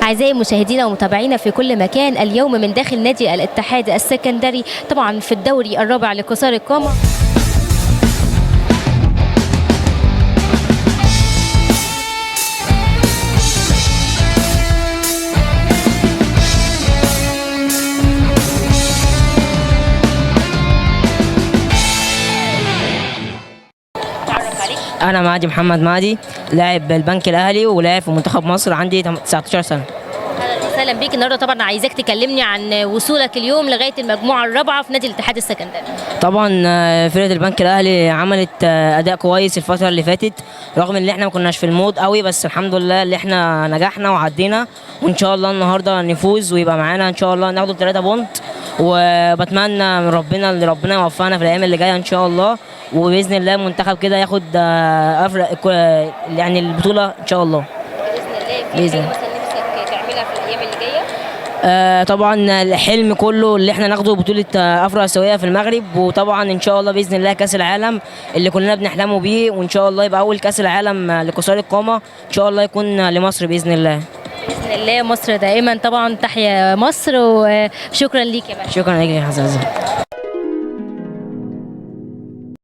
أعزائي مشاهدينا ومتابعينا في كل مكان، اليوم من داخل نادي الاتحاد السكندري طبعا في الدوري الرابع لقصار القامة. انا معدي محمد معدي، لاعب البنك الاهلي ولاعب في منتخب مصر، عندي 19 سنة. اهلا وسهلا بيك. النهارده طبعا عايزاك تكلمني عن وصولك اليوم لغاية المجموعة الرابعة في نادي الاتحاد السكندري. طبعا فرقه البنك الاهلي عملت اداء كويس الفترة اللي فاتت، رغم ان احنا ما كناش في ال mood قوي، بس الحمد لله اللي احنا نجحنا وعدينا، وان شاء الله النهارده نفوز ويبقى معانا ان شاء الله ناخد 3 point. وبتمنى من ربنا اللي ربنا يوفقنا في الايام اللي جاية ان شاء الله، وباذن الله المنتخب كده ياخد يعني البطولة ان شاء الله. باذن الله. في حاجة مثلا نفسك تعملها في الايام اللي جاية؟ طبعا الحلم كله اللي احنا ناخده بطولة افريقيا السعودية في المغرب، وطبعا ان شاء الله باذن الله كاس العالم اللي كلنا بنحلمه بيه، وان شاء الله يبقى اول كاس العالم لقصار القامة ان شاء الله يكون لمصر باذن الله. باذن الله مصر دائما طبعا، تحيا مصر، وشكرا ليك يا مهدي. شكرا لك يا حسن.